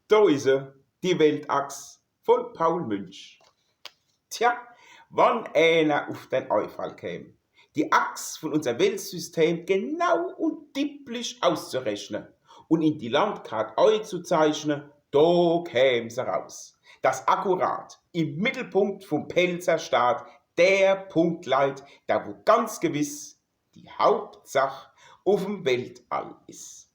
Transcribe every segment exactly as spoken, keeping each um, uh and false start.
Do is se, die Weltachs von Paul Münch. Tja, wann eener uf den Eifall käm, die Achs von unser Weltsystem genau und dipplich auszurechne und in die Landkart eizuzeichne, do käm se raus, dass akkurat im Mittelpunkt vom Pälzer Staat der Punkt leit, da wo ganz gewiss die Hauptsach uf'm Weltall is.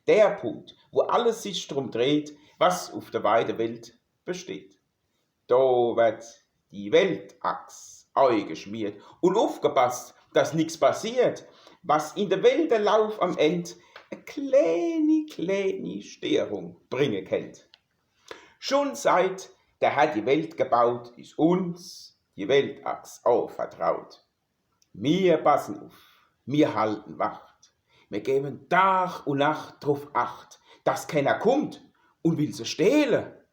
Der Punkt, wo alles sich drum dreht, was uf der weite Welt besteht. Do werd die Weltachs eigeschmiert und ufgepasst, dass nix passiert, was in der Welt der Lauf am End e kleeni, kleeni Steerung bringe kennt. Schon seit der Herr die Welt gebaut, is uns die Weltachs avertraut. Mir passen uf, mir halten Wacht, mir gewen Tag und Nacht druf Acht, dass kenner kummt und will se stehle.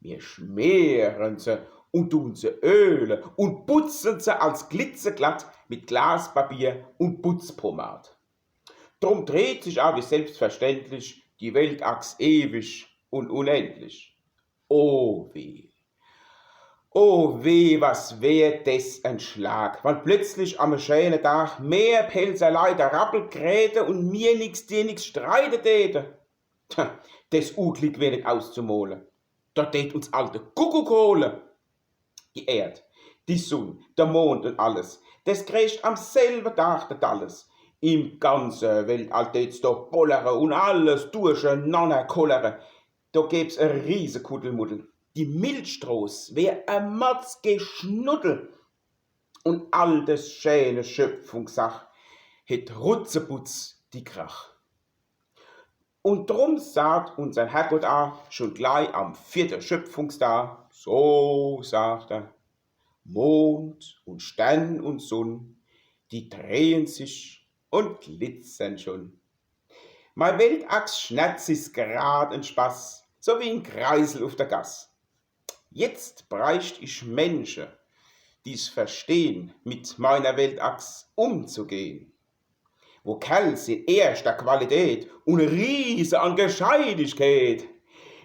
Mir schmieren se und tun se öle und putzen se als glitzeglatt mit Glaspapier und Putzpomad. Drum dreht sich a wie selbstverständlich die Weltachs ewig und unendlich. Oh weh. Oh weh, was wär des en Schlag, wann plötzlich am scheene Tag mehr Pälzer Leit e Rappel kräte und mir nix, dir nix streite däte. Tja, des Uglick wär net auszumole. Do dät uns all de Kuckuck hole. Die Erd, die Sunn, der Mond und alles, des krächt am selwe Tag de Dalles. Im ganze Weltall dät's do bollere und alles durchenanner kollere. Do gäb's e riese Kuddelmuddel. Die Milchstroß wär e Matzgeschnuddel. Und all des schäne Schöpfungssach hätt rutzeputz die Krach. Und drum sagt unser Herrgott a schon glei am vierte Schöpfungsdag, so sagt er: Mond und Stern und Sunn, die drehen sich und glitzern schon. Mei Weltachs schnerz is grad en Spaß, so wie en Kreisel uf der Gass. Jetzt bräucht ich Mensche, die's verstehn, mit meiner Weltachs umzugehn. Wo Kerls in erschter Qualität und Riese an Gescheidigkeit,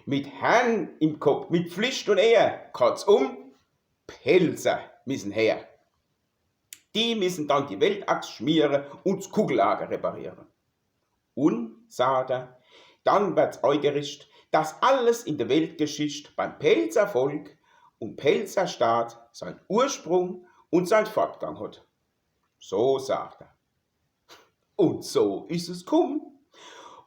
mit Herrn im Kopp, mit Pflicht und Ehr, kurzum, Pälzer missen her. Die missen dann die Weltachs schmiere und 's Kuckellager repariere. Und, sagt er, dann werd's eigericht, dass alles in der Weltgeschicht beim Pälzer Volk und Pälzer Staat sein Ursprung und sein Fortgang hat. So sagt er. Und so is es kumm.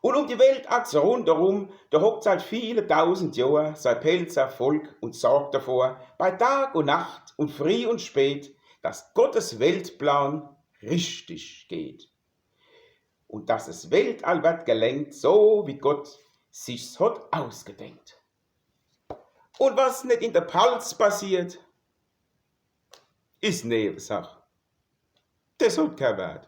Und um die Weltachs rundherum, da hockt seit viele tausend Johr sei Pälzer Volk und sorgt davor, bei Tag und Nacht und frieh und spät, dass Gottes Weltplan richtig geht. Und dass es Weltall werd gelenkt, so wie Gott sich's hat ausgedenkt. Und was net in der Palz passiert, is Newesach. Des hat kei Wert.